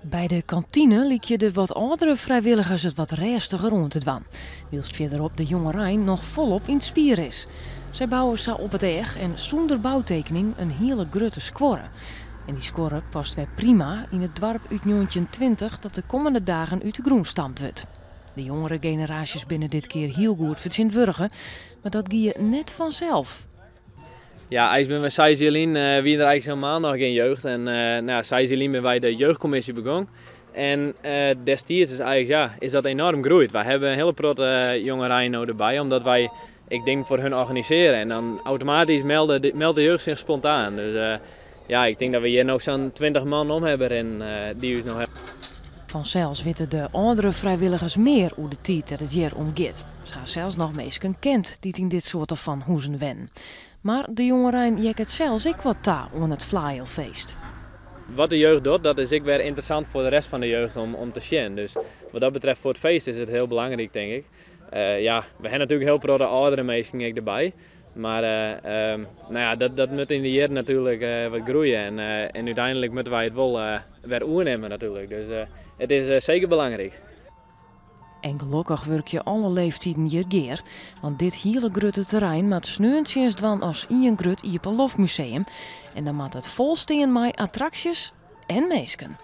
By de kantine lykje de wat âldere frijwilligers it wat rêstiger oan te dwaan, wylst fierderop de jongerein noch folop yn 't spier is. Sy bouwe sa op it each en sûnder boutekening in hiele grutte skuorre. En dy skuorre past wer prima yn it doarp út 1920 dat de kommende dagen út de grûn stampt wurdt. De jongere generaasjes binne dit kear hiel goed fertsjintwurdige, mar dat gie net fansels. Ja, eins binne wy 6 jier lyn wie der eins hielendal noch gjin jeugd. En no ja, 6 jier lyn binne wy de jeugdkommisje begûn. En destiids is eins, ja, is dat enoarm groeid. Wy hawwe in hiele protte jongerein no derby, omdat wy ek dingen foar harren organisearje. En dan automatysk meldt de jeugd sich spontaan. Dus ja, ik tink dat wy hjir no sa'n 20 man om hawwe en dy't ús noch hawwe. Fansels witte de âldere frijwilligers mear oer de tiid dat it hjir om giet. Se hawwe sels noch minsken kend dy't yn dit soarte fan huzen wennen. Mar de jongerein heakket sels ek wat ta oan it Flaeijelfeest. Wat de jeugd docht, dat is ek wer ynteressant foar de rest fan de jeugd om te sjen. Dus wat dat betreft foar it feest is it hiel belangryk, tink ik. Ja, we hawwe natuerlik hiel protte âldere minsken ek derby. Mar no ja, dat moat yn de jierren natuerlik wat groeie. En úteinlik moatte wy it wol wer oernimme natuerlik. Dus it is seker belangryk. En gelokkich wurkje alle leeftiden hjir gear. Want dit hiele grutte terrein moat sneon tsjinst dwaan as ien grut iepenloftmuseum. En dan moat it fol stean mei attraksjes en minsken.